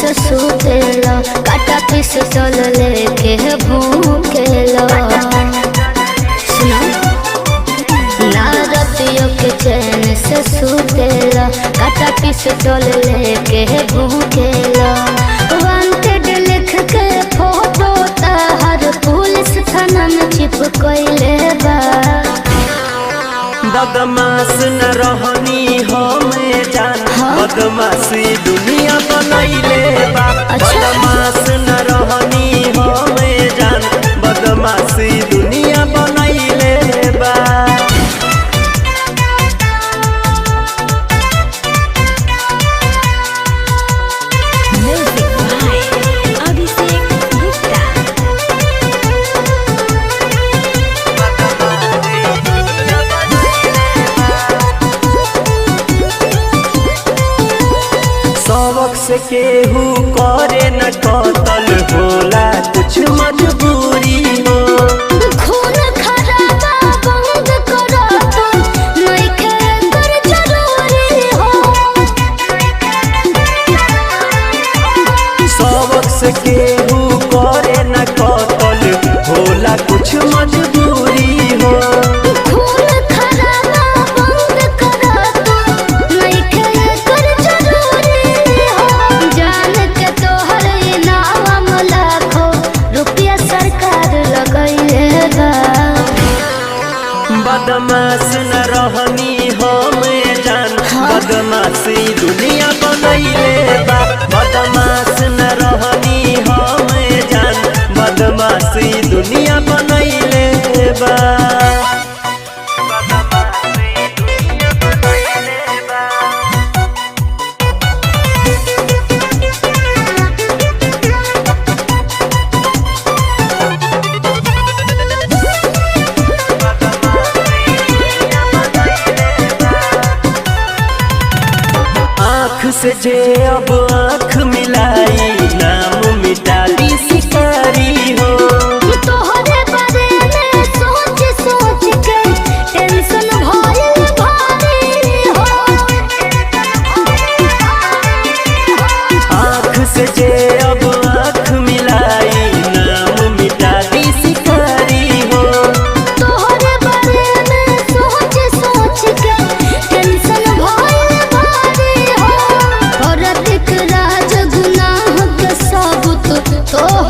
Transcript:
से सुतेला, काटा पीस चल लेके भूखेला। सुना ना रतियों के चैन से सुतेला, काटा पीस चल लेके भूखेला। वांटेड लिख के फोटो ताहर पुलिस थाना में चिपकैले बा। बदमाश न रहनी हम जान, बदमाशी दुनिया बनैले बा। अच्छा। बदमाश न रहनी हम जान, बदमाशी दुनिया बनैले बा। Music by Abhishek Gupta. सबक से केहू करे न कतल, होला कुछ मजबूरी हो। खून खराबा बंद करो तुम, नइखे एकर जरूरी हो। सबक से केहू करे न कतल, होला कुछ मजबूरी हो। खून खराबा बंद करो तुम, नइखे एकर जरूरी हो। जान के तोहर इनाम लाखो रुपया सरकार लगैले बा। बदमाश न रहनी हम जान, बदमाशी दुनिया बनैले बा। बदमाश न रहनी हम जान, बदमाशी दुनिया बनैले बा। आँख से जे अब आँख मिलाई, नाम मिटा दी शिकारी हो। तोहरे बारे में सोच सोच के टेंशन भइल भारी हो। आँख से जे अब आँख मिलाई, नाम मिटा दी शिकारी हो। तोहरे बारे में सोच सोच के टेंशन भइल भारी हो। औरत राज गुनाह के सबूत तोह